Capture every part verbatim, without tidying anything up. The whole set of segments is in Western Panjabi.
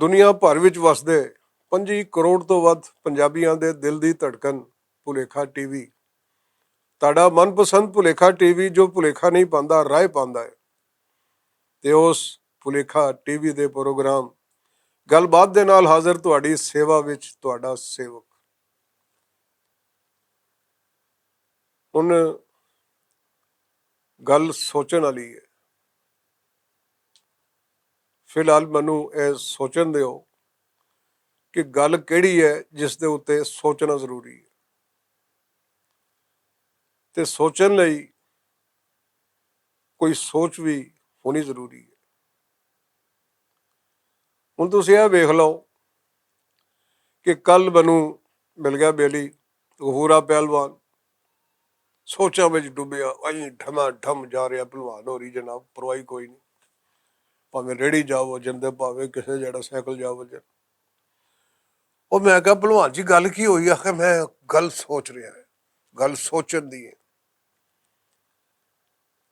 دنیا بھر وچ وسدے پنجی کروڑ توں ودھ پنجابیاں دے دل دی دھڑکن، بھلیکھا ٹی وی۔ تہاڈا من پسند بھلیکھا ٹی وی، جو بھلیکھا نہیں پاندا، رائے پاندا ہے۔ تے اس بھلیکھا ٹی وی دے پروگرام گل بات دے نال حاضر تہاڈی سیوا وچ تہاڈا سیوک۔ ہن گل سوچن والی ہے۔ فی الحال مینوں اے سوچن دیو کہ گل کیڑی ہے جس دے اُتے سوچنا ضروری ہے، تے سوچن لئی کوئی سوچ وی ہونی ضروری ہے۔ ہن تسی اے ویکھ لو کہ کل مینوں مل گیا بیلی غفورا پہلوان، سوچاں وچ ڈبیا، ائیں ڈھما ڈھم جا رہیا پہلوان، ہو رہی جناب، پرواہی کوئی نہیں۔ بھاویں ریڑھی جاؤ وجن تے، بھاویں کسے جڑا سائیکل جاؤ وجن۔ او میں کہا، "پہلوان جی، گل کی ہوئی؟" آکھے، "میں گل سوچ رہیا ہے، گل سوچن دی ہے۔"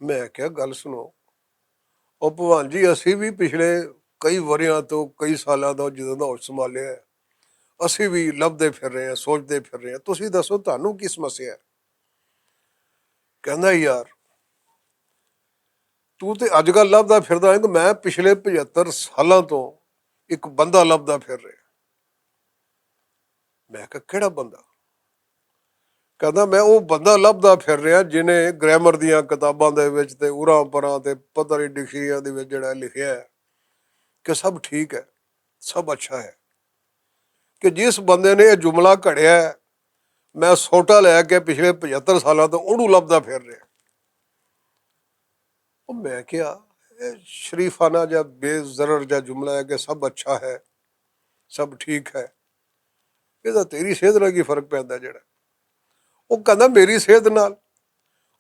میں کہا، "گل سنو۔" او پہلوان جی، اسی بھی پچھلے کئی وریاں تو، کئی سالاں تو جدوں دا ہوش سنبھالیا ہے، اسی بھی لبدے پھر رہے ہیں، سوچدے پھر رہے ہیں۔ تسی دسو، تانوں کی سمسیا ہے؟ کہندا، "یار، تو تے اج کل لبدا پھردا ہے کہ میں پچھلے پچھتر سالاں تو ایک بندہ لبدا پھر رہا۔" میں کہا، "کہڑا بندہ؟" کہندا، "میں او بندہ لبدا پھر رہا جنہیں گرامر دیاں کتاباں دے وچ تے اراں پراں تے پتہ نہیں ڈکشنریاں دے وچ جڑا لکھیا ہے کہ سب ٹھیک ہے، سب اچھا ہے، کہ جس بندے نے یہ جملہ گھڑیا ہے، میں سوٹا لے کے پچھلے پچھتر سالاں تو اونوں لبدا پھر رہا۔" او میں کہیا، "اے شریفانہ جا بے ضرر جا جملہ ہے کہ سب اچھا ہے، سب ٹھیک ہے۔ اے تاں تیری صحت نال کی فرق پیندا جڑا؟" او کہندا، "میری صحت نال؟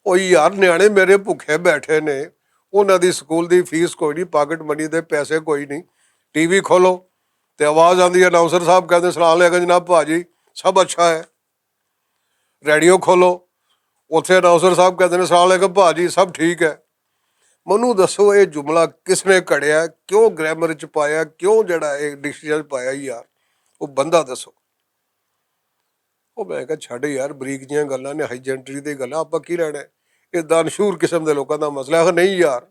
او یار، نیانے میرے بھکھے بیٹھے نے، انہاں دی سکول دی فیس کوئی نہیں، پاکٹ منی دے پیسے کوئی نہیں۔ ٹی وی کھولو تے آواز آندی ہے، اناؤنسر صاحب کہندے، 'السلام علیکم جناب، بھاجی، سب اچھا ہے۔'" ریڈیو کھولو، اوتھے اناؤنسر صاحب کہندے نے، "السلام علیکم بھاجی، سب ٹھیک ہے۔" منو دسو، اے جملہ کس نے کڑیا، کیوں گرامر چ پایا، کیوں جڑا اے ڈکشنری چ پایا یار؟ او بندہ دسو۔ او میں کہا، "چھڈ یار، بریک جیاں گلاں نے، ہائی جنٹری تے گلاں، آپاں کی لینا ہے؟ اے دانشور قسم دے لوکاں دا مسئلہ ہے۔" نہیں یار،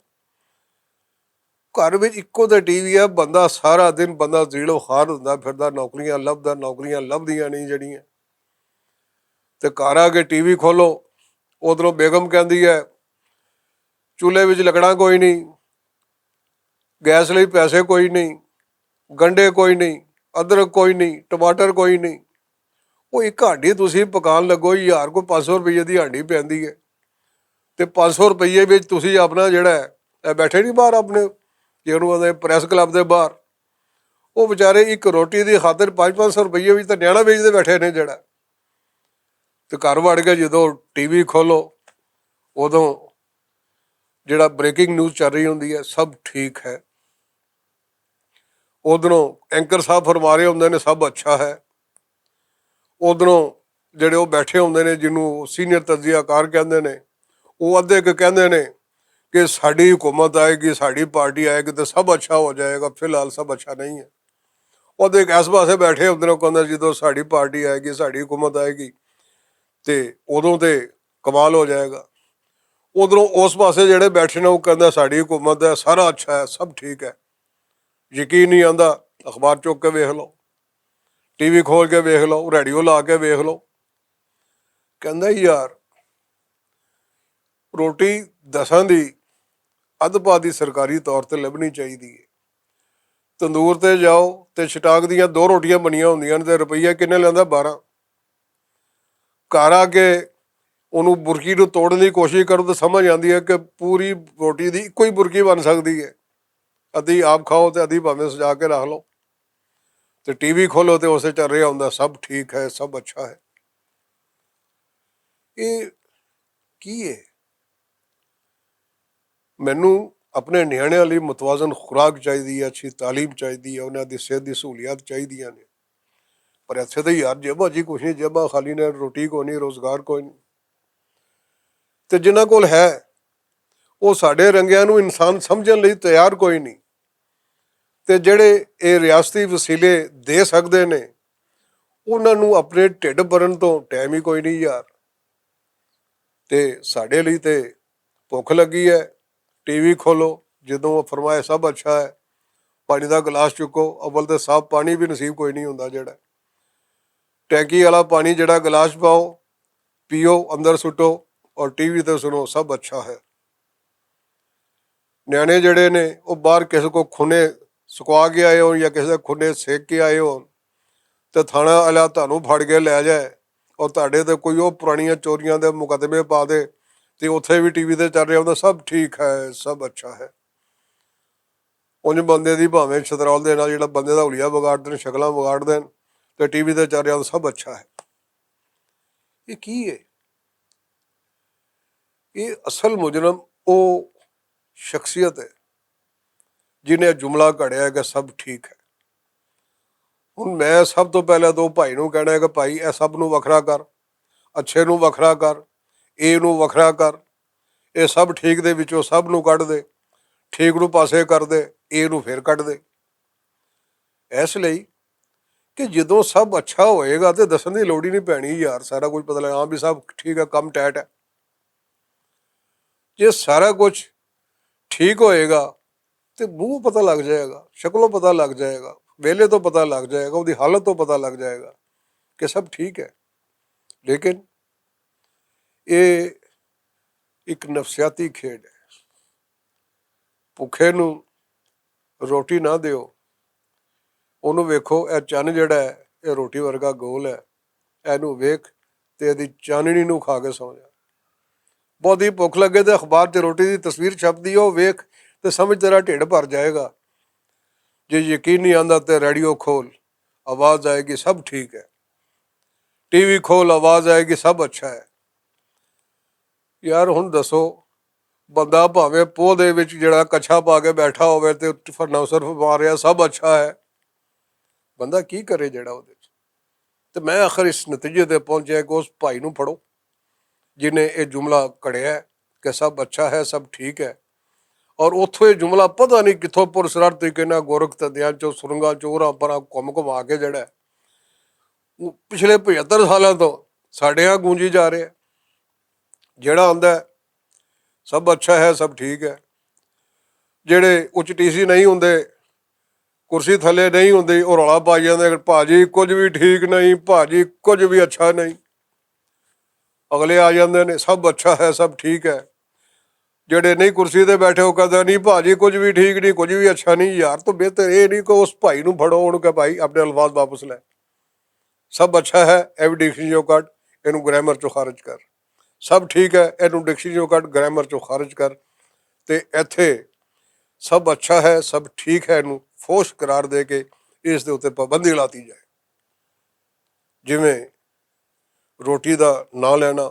گھر وچ اکو تے ٹی وی ہے، بندہ سارا دن بندہ زیڑو خار ہوندا پھردا، نوکریاں لبدا، نوکریاں لبدیاں نہیں جڑیاں۔ تے گھر آ کے ٹی وی کھولو، ادھروں بیگم کہندی ہے، "چولہے وچ لکڑاں کوئی نہیں، گیس لئی پیسے کوئی نہیں، گنڈے کوئی نہیں، ادرک کوئی نہیں، ٹماٹر کوئی نہیں۔" وہ ایک ہانڈی تسی پکان لگو یار، کوئی پانچ سو روپیے دی ہانڈی پیندی ہے، تے پانچ سو روپیے وچ تسی اپنا جڑا ہے، اے بیٹھے نہیں باہر اپنے، جنوں آندے پریس کلب دے باہر، وہ بیچارے ایک روٹی دی خاطر پانچ پانچ سو روپیے وچ تے نیانا ویچدے بیٹھے نے جڑا۔ تے گھر وڑ کے جدوں ٹی وی کھولو، ادوں جڑا بریکنگ نیوز چل رہی ہوندی ہے، سب ٹھیک ہے۔ ادھروں اینکر صاحب فرما رہے ہوندے نے، "سب اچھا ہے۔" ادھروں جڑے وہ بیٹھے ہوندے نے، جنوں سینئر تجزیہ کار کہندے نے، وہ ادھے کے کہندے نے کہ ساڈی حکومت آئے گی، ساڈی پارٹی آئے گی تو سب اچھا ہو جائے گا، فی الحال سب اچھا نہیں ہے۔ ادھے ایک اس پاسے بیٹھے ہوندے نے، وہ کہندے، "جدوں ساڈی پارٹی آئے گی، ساڈی حکومت آئے گی، تے ادوں تے کمال ہو جائے گا۔" ادھروں اس پاسے جڑے بیٹھے نے، وہ کہندے، "ساڈی حکومت ہے، سارا اچھا ہے، سب ٹھیک ہے۔" یقین نہیں آندا، اخبار چک کے ویکھ لو، ٹی وی کھول کے ویکھ لو، ریڈیو لا کے ویکھ لو۔ کہندا، "یار، روٹی دساں دی ادھ پا دی سرکاری طور تے لبھنی چاہیدی ہے۔ تندور تے جاؤ تے شٹاک دیاں دو روٹیاں بنیاں ہوندیاں نے تے روپیہ کنے لیندا؟ بارہ۔" گھر آ کے انہوں برکی نوں توڑن دی کوشش کرو تے سمجھ آندی ہے کہ پوری روٹی دی کوئی برکی بن سکدی ہے، ادھی آپ کھاؤ تے ادھی بھاویں سجا کے رکھ لو۔ تے ٹی وی کھولو تے اسے چل رہا ہوندا، "سب ٹھیک ہے، سب اچھا ہے۔" یہ کی ہے؟ مینوں اپنے نیانے والی متوازن خوراک چاہیدی ہے، اچھی تعلیم چاہیدی ہے، انہاں دی صحت دی سہولیات چاہیدیاں نے۔ پر ایتھے تے یار جیباں جی کچھ نہیں، جیباں خالی نے، روٹی کوئی نہیں، روزگار کوئی نہیں۔ تے جنہاں کول ہے، وہ ساڈے رنگیاں نوں انسان سمجھن لئی تیار کوئی نہیں۔ تے جڑے اے ریاستی وسیلے دے سکدے نے، انہاں نوں اپنے ڈھڈ بھرن توں ٹائم ہی کوئی نہیں یار۔ تے ساڈے لئی تے بھکھ لگی ہے، ٹی وی کھولو، جدوں وہ فرمائے سب اچھا ہے، پانی دا گلاس چکو، اول تے صاف پانی بھی نصیب کوئی نہیں ہوندا۔ جڑا ٹینکی والا پانی، جڑا گلاس پاؤ، پیو، اندر سٹو اور ٹی وی تے سنو، سب اچھا ہے۔ نیانے جڑے نے، وہ باہر کسے کو کھنے سکوا کے آئے ہون یا کسے کھنے سیک کے آئے ہون، تے تھانہ والا تہانوں پھڑ کے لے جائے اور تہاڈے تے کوئی او پرانیاں چوریاں دے مقدمے پا دے، تے اوتھے وی ٹی وی تے چل رہیا ہوندا، سب ٹھیک ہے، سب اچھا ہے۔ انج بندے دی بھاویں چھترال دے نال جڑا بندے دا حلیہ وگاڑ دین، شکلاں وگاڑ دین، تے ٹی وی تے چل رہیا ہوندا، سب اچھا ہے۔ یہ کی ہے؟ یہ اصل مجرم او شخصیت ہے جنہیں جملہ کڑیا ہے کہ سب ٹھیک ہے۔ ہن میں سب توں پہلے تو بھائی نوں کہنا ہے کہ بھائی، اے سب نوں وکھرا کر، اچھے نوں وکھرا کر، اے نوں وکھرا کر، اے سب ٹھیک دے وچوں سب نوں کڈ دے، ٹھیک نوں پاسے کر دے، اے نوں پھر کڈ دے۔ اس لئی کہ جدوں سب اچھا ہوئے گا تے دسن دی لوڑ ہی نہیں پینی یار، سارا کچھ پتہ لگا، ہاں بھی سب ٹھیک ہے، کم ٹائٹ ہے۔ جے سارا کچھ ٹھیک ہوئے گا تے منہ پتہ لگ جائے گا، شکلوں پتہ لگ جائے گا، ویلے تو پتہ لگ جائے گا، اودی حالت تو پتہ لگ جائے گا کہ سب ٹھیک ہے۔ لیکن اے اک نفسیاتی کھیڈ ہے۔ بھکھے نوں روٹی نہ دیو، اونوں ویکھو، اے چن جڑا ہے، اے روٹی ورگا گول ہے، اینوں ویکھ تے ایدی چاننی نوں کھا کے سو جا۔ بہت ہی بھکھ لگے تے اخبار تے روٹی دی تصویر چھپدی ہے، او ویکھ تے سمجھ تیرا ڈھڈ بھر جائے گا۔ جے یقین نہیں آندا تے ریڈیو کھول، آواز آئے گی سب ٹھیک ہے، ٹی وی کھول، آواز آئے گی سب اچھا ہے۔ یار ہن دسو، بندہ بھاویں پوہ دے وچ جڑا کچھا پا کے بیٹھا ہوئے تے فرنا صرف مار رہا، سب اچھا ہے، بندہ کی کرے جڑا اودے وچ؟ تے میں آخر اس نتیجے تے پہنچیا کہ اس بھائی نوں پڑھو جنہیں یہ جملہ کڑیا ہے کہ سب اچھا ہے، سب ٹھیک ہے۔ اور اتھوں یہ جملہ پتہ نہیں کتھوں پر سرار طریقے نال گورکھ تدیاں چوں سرنگاں چوں اوراں پراں گھم گھما کے جڑا ہے، وہ پچھلے پچھتر سالاں تو ساڈے ہاں گونجی جا رہے ہیں۔ جڑا آندا ہے، سب اچھا ہے، سب ٹھیک ہے۔ جڑے اچ ٹی سی نہیں ہوندے، کرسی تھلے نہیں ہوندی، او رولا پائی جاندے کہ "بھاجی کچھ وی ٹھیک نہیں، بھاجی کچھ وی اچھا نہیں۔" اگلے آ جاندے نے، "سب اچھا ہے، سب ٹھیک ہے۔" جڑے نہیں کرسی تے بیٹھے، او کہندے، "نہیں بھاجی کچھ وی ٹھیک نہیں، کچھ وی اچھا نہیں۔" یار، تو بہتر اے نہیں کہ اس بھائی نوں پھڑو، انہوں کہ، "بھائی، اپنے الفاظ واپس لے۔" سب اچھا ہے، اے وی ڈکشنری چوں کڈ، اینوں گرامر چوں خارج کر۔ سب ٹھیک ہے، اینوں ڈکشنری چوں کڈ، گرامر چوں خارج کر۔ تے ایتھے سب اچھا ہے، سب ٹھیک ہے، اینوں فوش قرار دے کے اس دے اُتے پابندی لاتی جائے۔ جویں روٹی دا ناں لینا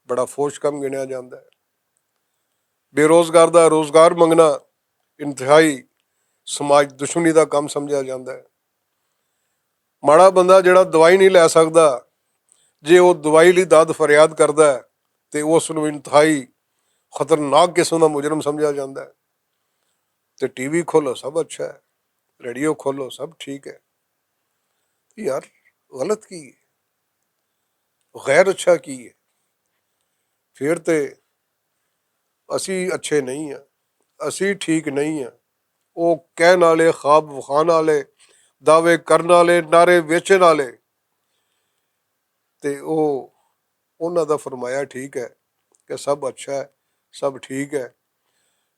بڑا فوش کم گنیا جاندا ہے۔ بے روزگار دا روزگار منگنا انتہائی سماج دشمنی دا کم سمجھیا جاندا ہے۔ ماڑا بندہ جڑا دوائی نہیں لے سکدا، جے او دوائی لئی داد فریاد کردا ہے، تے اس نوں انتہائی خطرناک قسم دا مجرم سمجھیا جاندا ہے۔ تے ٹی وی کھولو، سب اچھا ہے، ریڈیو کھولو، سب ٹھیک ہے۔ یار، غلط کی ہے؟ غیر اچھا کی ہے؟ پھر تے اسی اچھے نہیں ہیں، اسی ٹھیک نہیں ہیں۔ او کہن والے، خواب وخان والے، دعوے کرن والے، نعرے ویچن والے، تے او انہاں دا فرمایا ٹھیک ہے کہ سب اچھا ہے، سب ٹھیک ہے۔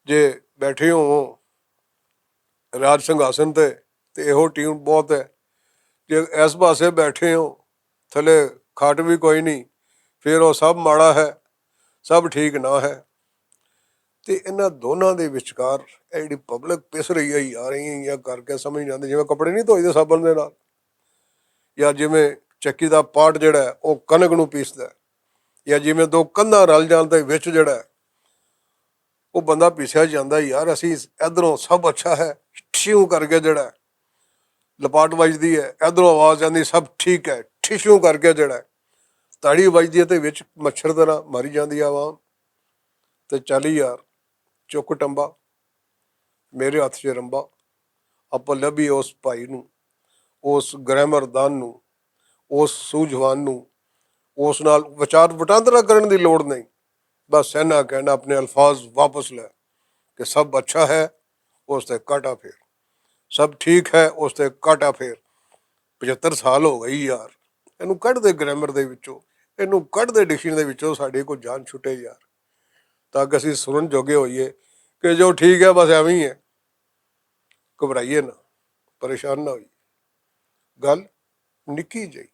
جے بیٹھے ہو راج سنگھاسن تے، تے ایہو ٹیم بہت ہے۔ جے اس پاسے بیٹھے ہو، تھلے کھٹ بھی کوئی نہیں، پھر او سب ماڑا ہے، سب ٹھیک نہ ہے۔ تے انہاں دوناں دے وچکار اے جڑی پبلک پس رہی ہے یار، ایاں کر کے سمجھ نہیں آندی، جویں کپڑے نہیں دھوئی دے صابن دے نال، یا جویں چکی دا پارٹ جڑا ہے او کنک نوں پیسدا ہے، یا جویں دو کندھاں رل جان تے وچ جڑا ہے او بندہ پیسیا جاندا ہے۔ یار، اسی ادھروں سب اچھا ہے، ٹھیوں کر کے جڑا ہے لپاٹ وجدی ہے، ادھروں آواز آندی سب ٹھیک ہے، ٹھیشوں کر کے جڑا ہے تاڑی وجدی ہے تے وچ مچھر طرح ماری جاندی ہے عوام۔ تے چالی یار، چک ٹمبا، میرے ہتھ چ رمبا، اپاں لبھی اس بھائی نوں، اس گرامر دان نوں، اس سوجھوان نوں، اس نال وچار وٹاندرا کرن دی لوڑ نہیں۔ بس اینا کہنا، اپنے الفاظ واپس لے کہ سب اچھا ہے، اس تے کاٹا پھیر۔ سب ٹھیک ہے، اس تے کاٹا پھیر۔ پچھتر سال ہو گئی یار، اینوں کڈ دے گرامر دے وچوں، اینوں کڈ دے ڈکشنری دے وچوں، ساڈے کو جان چھٹے یار، تاکہ اسی سنن جوگے ہوئیے کہ جو ٹھیک ہے بس ایویں ہی ہے۔ گھبرائیے نہ، پریشان نہ ہوئیے۔ گل نکی جئی۔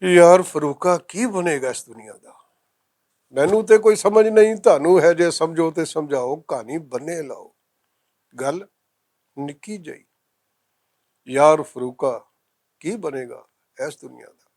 یار فروقہ کی بنے گا اس دنیا دا؟ مینوں تے کوئی سمجھ نہیں، تانوں ہے جے سمجھو تے سمجھاؤ، کہانی بنے لاؤ۔ گل نکی جئی۔ یار فروقہ کی بنے گا اس دنیا دا؟